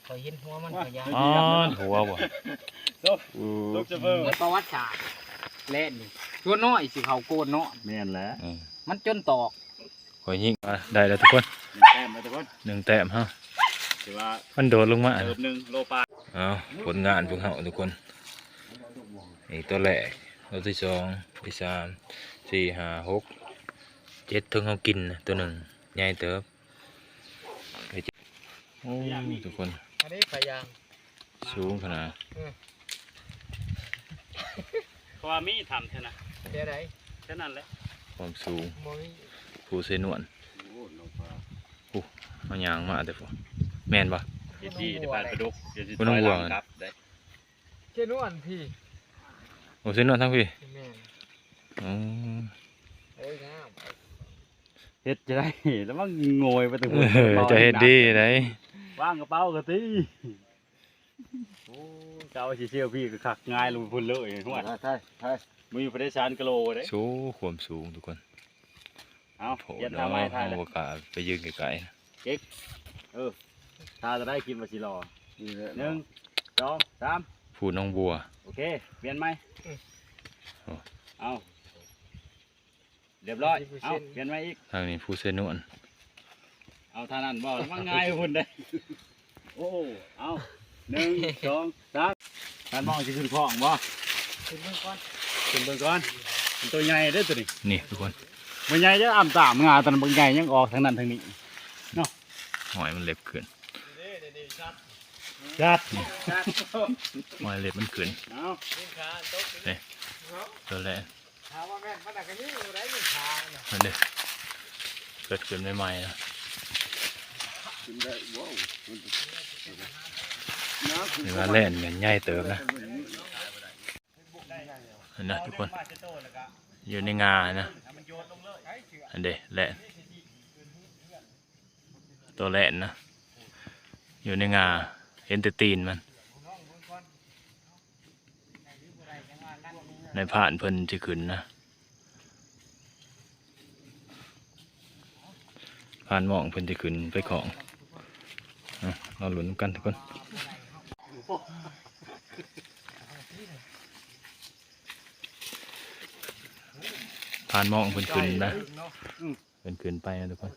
ຂ້ອຍເຫັນຫົວມັນ ຂ້ອຍຢ້ານ. ອ້າວ ຫົວບໍ່? ຕົກ ຕົກຊະເຟີ້. ປະຫວັດສາດແລ່ນນີ້ ຕົວນ້ອຍຊິເຂົ້າໂກນເນາະ. ແມ່ນແຫຼະ. ເອີ ມັນຈົນຕອກ. ຂ້ອຍຍິງ ອ່າ ໄດ້ແລ້ວທຸກຄົນ ໜຶ່ງແຕ້ມແລ້ວທຸກຄົນ ໜຶ່ງແຕ້ມເຮົາ ຖືວ່າມັນໂດດລົງມາ ເຕີບໜຶ່ງໂລປາຍ. ເອົາ ຜົນງານພວກເຮົາທຸກຄົນ ນີ້ຕົວແລກ ຕົວທີສອງ ທີສາມ ສີ່ ຫ້າ ຫົກ ເຈັດ ເຖິງເຮົາກິນນະ ຕົວໜຶ່ງໃຫຍ່ເຕີບ. ໂອ້ ທຸກຄົນ ອັນນີ້ປາຢາງ ສູງຂະໜາດ. ເອີ ເພາະວ່າມີຖ້ຳແຖວນັ້ນ ແຖວໃດ? ແຖວນັ້ນແຫຼະ ຄວາມສູງ ບໍ່ມີ ພູເຊນວນ. ໂອ້ ເຮົາຍ່າງມາແຕ່ພຸ້ນ ແມ່ນບໍ່? ເຮັດດີ ຈະປານປາດຸກ ດຽວຊິຖອຍຫຼັງກັບເດ້. ເຊນວນພີ້ ໂອ້ ເຊນວນທາງພີ້. ແມ່ນ. ອືມ ໂອ້ຍ ງາມ. ເຮັດຈະໄດ້ລະມັງໂງຍໄປແຕ່ພຸ້ນ. ເອີ ເຈົ້າເຮັດດີໄດ໋ ວາງກະເປົາກະຕີ. ໂອ້ຍ ເຈົ້າຊິເຊວພີ້ກະຄັກ ຫງາຍລົງພຸ້ນເລີຍ. ຫ້ວຍ ໄທ ໄທ ບໍ່ມີຜູ້ໃດສານກະໂລເດ້. ໂອ້ ຄວາມສູງທຸກຄົນ. ເອົາ ໂພດ ປ່ຽນທ່າໃໝ່ ເນາະ ທ່າ ເຮົາບໍ່ກ້າໄປຢືນໃກ້ໆ. ເກັກ ເອີ ທ່າຈະໄດ້ ຄິດວ່າຊິຫຼໍ່. ນີ້ແຫຼະ ໜຶ່ງ ສອງ ສາມ ພູໜອງບົວ. ໂອເຄ ປ່ຽນໃໝ່. ເອົາ ຮຽບຮ້ອຍ. ເອົາ ປ່ຽນໃໝ່ອີກ. ທາງນີ້ພູເຊນວນ. ເອົາ ທ່ານັ້ນບໍ່ ມັນງ່າຍພຸ້ນເດ້. ໂອ້ ເອົາ ໜຶ່ງ ສອງ ສາມ. ທ່ານມອງຊິຂຶ້ນຄ້ອງບໍ່? ຂຶ້ນເບິ່ງກ່ອນ ຂຶ້ນເບິ່ງກ່ອນ. ມັນໂຕໃຫຍ່ເດ້ຕົວນີ້. ນີ້ທຸກຄົນ ບໍ່ໃຫຍ່ເດີ້ ອ້ຳຕາມງາ ຕອນນັ້ນບັກໃຫຍ່ຍັງອອກທາງນັ້ນທາງນີ້ເນາະ. ຫ້ອຍມັນເລັບຂຶ້ນ ຈັດ ຮອຍເລັບມັນຂຶ້ນ. ເອົາ ນີ້ ຕົວແລກ ຖາມວ່າແມ່ນ ມັນກະຍິງຢູ່ໄດ໋ ຍິງຂາມັນນະ. ນັ້ນເດ້ ເກີດຂຶ້ນໃໝ່ໆນະ. ກິນໄດ້ ວ້າວ ມັນ ເວລາແລ່ນແມ່ນໃຫຍ່ເຕີບນະ. ເຫັນນະທຸກຄົນ ຢູ່ໃນງານະ. ອັນເດ້ ແລ່ນ ໂຕແລ່ນນະ ຢູ່ໃນງາ ເຫັນແຕ່ຕີນມັນ. ນາຍພານເພິ່ນຊິຂຶ້ນນະ ພານໝອງເພິ່ນຊິຂຶ້ນໄປຂອງ. ເອົາ ລໍລຸ້ນນຳກັນທຸກຄົນ. ພານໝອງເພິ່ນຂຶ້ນນະ ເພິ່ນຂຶ້ນໄປນະທຸກຄົນ.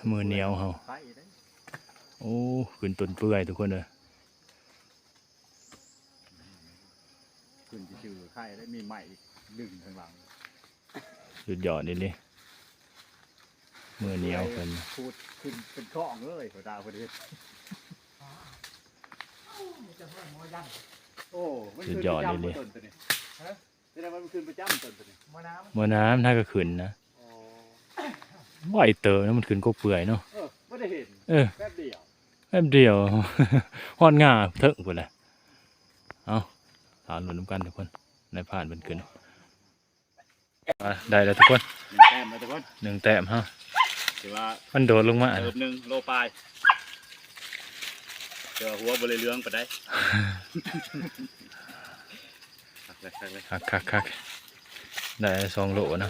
ມືໜຽວເຮົາ. ໂອ້ ຂຶ້ນຕົ້ນເປື່ອຍທຸກຄົນເອີຍ. ຂຶ້ນຊື່ໆ ໄຄໄດ້ ມີໄມ້ອີກດຶງຂ້າງຫຼັງ. ສຸດຍອດອີ່ຫຼີ ມືໜຽວເພິ່ນ. ຂູດຂຶ້ນເປັນຄ້ອງເລີຍ ພໍ່ຕາເພິ່ນເຮັດ. ໂອ້ ມັນຂຶ້ນໄປຈຳຕົ້ນຕົວນີ້. ແສດງວ່າມັນຂຶ້ນປະຈຳຕົ້ນຕົວນີ້. ບໍ່ນາ ມັນຫາກະຂຶ້ນນະ. ອໍ ໄວເຕີບນະ ມັນຂຶ້ນກົກເປື່ອຍເນາະ. ເອີ ບໍ່ໄດ້ເຫັນ ເອີ ແປັບດຽວ ແປັບດຽວ ຮອດງາເທິງພຸ້ນແຫຼະ. ເອົາ ຖ້າລຸ້ນນຳກັນທຸກຄົນ ນາຍພານເພິ່ນຂຶ້ນ. ອ່າ ໄດ້ແລ້ວທຸກຄົນ ໜຶ່ງແຕ້ມແລ້ວທຸກຄົນ ໜຶ່ງແຕ້ມເຮົາ ຖືວ່າມັນໂດດລົງມາ ເຕີບໜຶ່ງໂລປາຍ ແຕ່ວ່າຫົວບໍ່ໄດ້ເຫຼືອງປານໃດ. ຄັກໆໆ ຄັກໆ ໄດ້ສອງໂລເນາະ.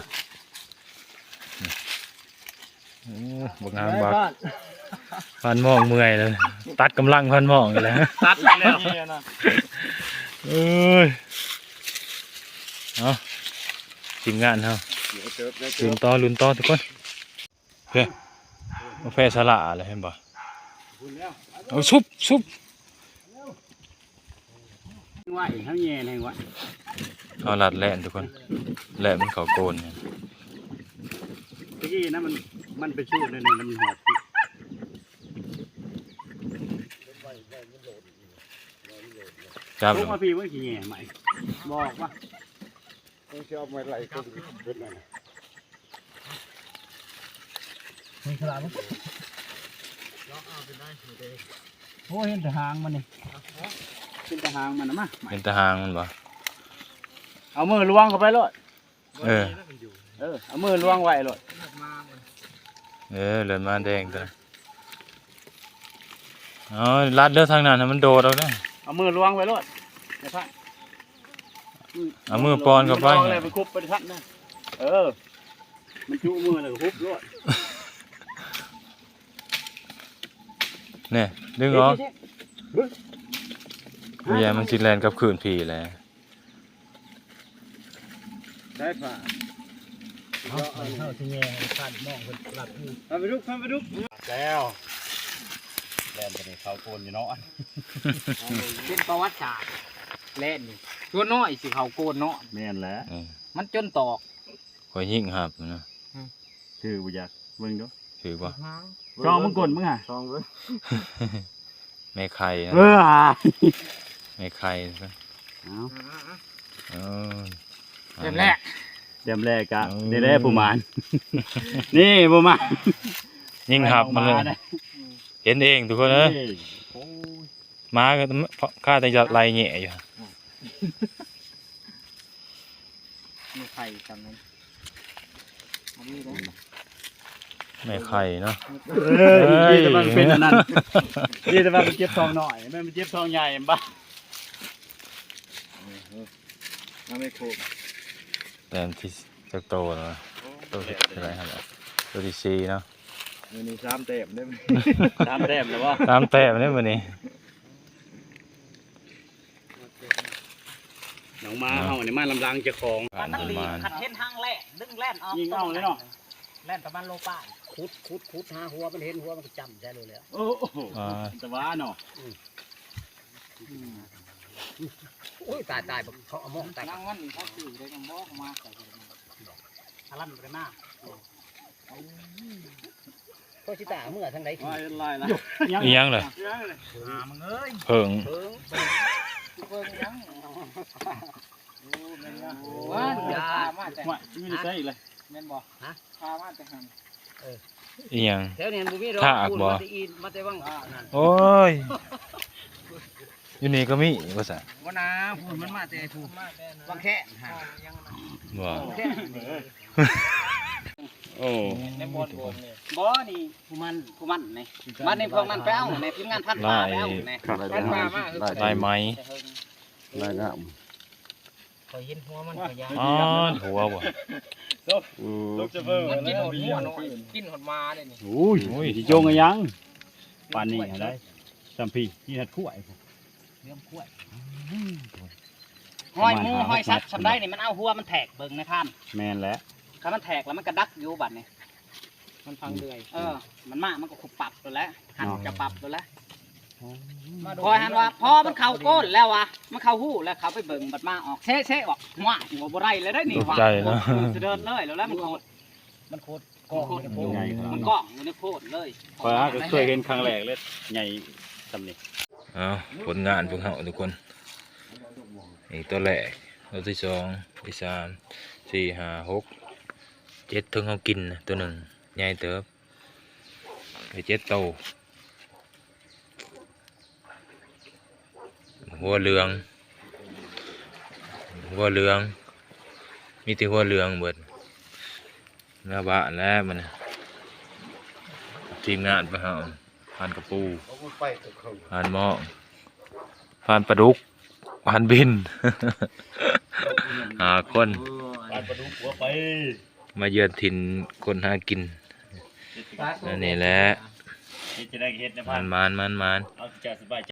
ໂອ້ ບັກງາມບັກ ພານໝອງເມື່ອຍເລີຍ ຕັດກຳລັງພານໝອງນີ້ແຫຼະ ຕັດແລ້ວ. ເອີຍ ເອົາ ທີມງານເຮົາ ລຸ້ນຕໍ່ ລຸ້ນຕໍ່ທຸກຄົນ. ເອີ ມາແຟສາລາແລ້ວ ເຫັນບໍ່? ເອົາ ຊຸບ ຊຸບ ໄວ ເຮົາແຍ່ແຮງໄວ ເຮົາລັດແລ່ນທຸກຄົນ ແລ່ນມັນເຂົ້າໂກນ. ຕະກີ້ນະ ມັນ ມັນໄປຊູດໜ້ອຍໜຶ່ງ ມັນຫອດ ຈັບ ລົງມາພີ້ ມັນຊິແຍ່ໃໝ່ ບອກວ່າ ຕ້ອງຊິເອົາໄມ້ໄລ່ຕົວນີ້ຂຶ້ນນັ້ນນະ. ມີຂະລາດ ໂອ້ ເຫັນແຕ່ຫາງມັນນີ້ ເຫັນແຕ່ຫາງມັນນະ. ມາ ເຫັນແຕ່ຫາງມັນບໍ່? ເອົາມືລວງເຂົ້າໄປໂລດ. ເອີ ເອີ ເອົາມືລວງໄວ້ໂລດ. ເອີ ເລີ່ມມາແດງຕົວນັ້ນ. ເອົາ ລັດເດີ ທາງນັ້ນໃຫ້ມັນໂດດອອກເດີ. ເອົາມືລວງໄວ້ໂລດ ຢ່າພາດ. ເອົາມືປ້ອນເຂົ້າໄປ ລວງແລ້ວໄປຄຸບໄປທັດນະ. ເອີ ມັນຈຸມືແລ້ວກະຄຸບໂລດ. ນີ້ດຶງອອກ ເອີຍ ມັນຊິແລ່ນກັບຄືນພີ້ແຫຼະ. ໄດ້ຜ້າ ເອົາ ເຮົາຊິແຍ່ໃຫ້ຄາດມອງເພິ່ນຫຼັບຢູ່. ພາໄປດຸກ ພາໄປດຸກ ແລ້ວ ແລ່ນໄປນີ້ເຂົາໂກນຢູ່ເນາະ ເປັນປະຫວັດສາດ ແລ່ນນີ້ ສ່ວນນ້ອຍຊິເຂົ້າໂກນເນາະ. ແມ່ນແຫຼະ ເອີ ມັນຈົນຕອກ ຂ້ອຍຍິງຮັບນະ ອືມ ຖືກບໍ່ຈັກ ເບິ່ງດູ ຖືກບໍ່? ຊ່ອງເບິ່ງກົ້ນມຶງຫາ ຊ່ອງເບິ່ງ ແມ່ໄຂ່ນະ ເອີ ແມ່ໄຂ່ນະ ເອົາ ເອີ ແຕ້ມແລກ ແຕ້ມແລກກະ ເອີ ນີ້ແຫຼະຜູ້ໝານ ນີ້ຜູ້ໝານ ຍິງຮັບມັນເລີຍ ເຫັນເອງທຸກຄົນເອີຍ ໂອ້ຍ ໝາກໍຄາແຕ່ໄລ່ແຫຍ່ຢູ່. ແມ່ໄຂ່ຈຳນັ້ນ ອັນນີ້ເດ້ ແມ່ໄຂ່ເນາະ ເອີ ເອີຍ ມີແຕ່ວ່າເປັນອັນນັ້ນ ມີແຕ່ວ່າໄປເກັບທ້ອງນ້ອຍ ແມ່ນໄປເກັບທ້ອງໃຫຍ່ແມ່ນບໍ່? ເອົາແມ່ໂຄກ ແຕ້ມທີ່ຈັກໂຕແລ້ວ? ໂຕທີ່ເທົ່າໃດຫັ້ນລະ? ໂຕທີ່ສີ່ເນາະ ມື້ນີ້ສາມແຕ້ມເດ້ ສາມແຕ້ມແລ້ວບໍ່? ສາມແຕ້ມເດ້ມື້ນີ້. ນ້ອງໝາເຮົານີ້ມານຳຫຼັງເຈົ້າຂອງ ຄັນມັນຫຼີກ ຄັນເຫັນຫາງແລ່ນ ດຶງແລ່ນອອກ ຍິງເອົາເລີຍເນາະ ແລ່ນປະມານໂລປາຍ ຂຸດ ຂຸດ ຂຸດ ຫາຫົວມັນ ເຫັນຫົວມັນກໍຈ້ຳໃສ່ໂລດແລ້ວ. ໂອ້ໂຫ ອ່າ ຕະຫວາເນາະ ອືມ ໂອ້ຍ ຕາຍ ຕາຍ ບັກເທາະອະມອງ ຕາຍ ນາງວັນນີ້ເຂົາຊື້ໄດ້ນຳບໍ່ ເຂົາມາໃສ່ ອາລັນບໍ່ໄດ້ມາ. ໂຄຊິຕາເມືອທາງໃດ? ວ່າເຮັດລາຍລະ ອີຫຍັງລະ? ຫາມຶງເອີຍ ເຜິ້ງ ເຜິ້ງ ເຜິ້ງຫຍັງ? ໂອ້ ແມ່ນຫຍັງ? ໂອ້ຍ ວ່າ ຢາ ມາແຕ່ ວ່າ ຢູ່ໃນໃສອີກລະ? ແມ່ນບໍ່? ຮະ? ພາມາແຕ່ຫັ້ນ ເອີ ອີຫຍັງ? ແຖວນີ້ບໍ່ມີດອກ ທາກບໍ່? ມາແຕ່ອີນ ມາແຕ່ວັງນັ້ນ ໂອ້ຍ ຢູ່ນີ້ກໍມີວ່າຊັ້ນ ບໍ່ນາ ພຸ້ນມັນມາແຕ່ພຸ້ນ ວັງແຄນຫັ້ນ ບໍ່ ວັງແຄນ ໂອ້ ໃນບ່ອນໂບມນີ້ ບໍ່ ນີ້ ຜູ້ໝັ້ນ ຜູ້ໝັ້ນນີ້ ບັດນີ້ພວກນັ້ນໄປເອົາ ໃນທີມງານພັນປ່າໄປເອົາ ໄດ້ ໄດ້ ໄດ້ ໄດ້ໄໝ ໄດ້ງາມ ຂ້ອຍເຫັນຫົວມັນກໍຢາ ອ້າ ຫົວບໍ່ ເອີ ມັນກິນຮອດງົວນ້ອຍ ກິນຮອດໝາເດ້ນີ້ ໂອ້ຍ ໂອ້ຍ ຊິຈົ່ງອີຫຍັງ ປານນີ້ຫັ້ນໄດ໋ ຊ່ຳພີ້ ກິນຮອດຄວາຍ ເລື່ອງຄວາຍ ຮອຍໝູ ຮອຍສັດຊ່ຳໃດນີ້ ມັນເອົາຫົວມັນແທກເບິ່ງນະທ່ານ ແມ່ນແຫຼະ ຄັນມັນແທກແລ້ວມັນກະດັກຢູ່ບັດນີ້ ມັນພັງເລື່ອຍ ເອີ ມັນມາ ມັນກໍຂຸບປັບໂລດແຫຼະ ຫັນຈະປັບໂລດແຫຼະ ຂ້ອຍຫັ້ນວ່າພໍມັນເຂົ້າໂກນແລ້ວວ່າ ມັນເຂົ້າຮູແລ້ວ ເຂົ້າໄປເບິ່ງບັດມາອອກເຊະໆ ອອກ ຫວ້າ ຫົວບໍ່ໄດ້ແລ້ວເດ້ນີ້ ຕົກໃຈເນາະ ສະເດີດເລີຍ ແລ້ວມັນໂຄດ ມັນໂຄດ ມັນກ້ອງຢູ່ໃນໂພນເລີຍ ຂ້ອຍຫາກໍເຄີຍເຫັນຄັ້ງແລກເລີຍ ໃຫຍ່ຊ່ຳນີ້ ເອົາ ຜົນງານພວກເຮົາທຸກຄົນ ນີ້ຕົວແລກ ຕົວທີສອງ ທີສາມ ສີ່ ຫ້າ ຫົກ ເຈັດ ເຖິງເຮົາກິນນະ ຕົວໜຶ່ງໃຫຍ່ເຕີບ ໄດ້ເຈັດໂຕ ຫົວເຫຼືອງ ຫົວເຫຼືອງ ມີແຕ່ຫົວເຫຼືອງເບິດ ໜ້າບ້ານແລ້ວມັນ ທີມງານພວກເຮົາ ຜ່ານກະປູ ຜ່ານໝໍ້ ຜ່ານປາດຸກ ຜ່ານບິນ ຫ້າຄົນ ຜ່ານປາດຸກຫົວໄປ ມາເຢືອນຖິ່ນຄົນຫາກິນ ອັນນີ້ແຫຼະ ເຮັດຈັ່ງໃດກໍເຮັດນະ ໝານໆ ໝານໆ ເອົາທີ່ເຈົ້າສະບາຍໃຈ.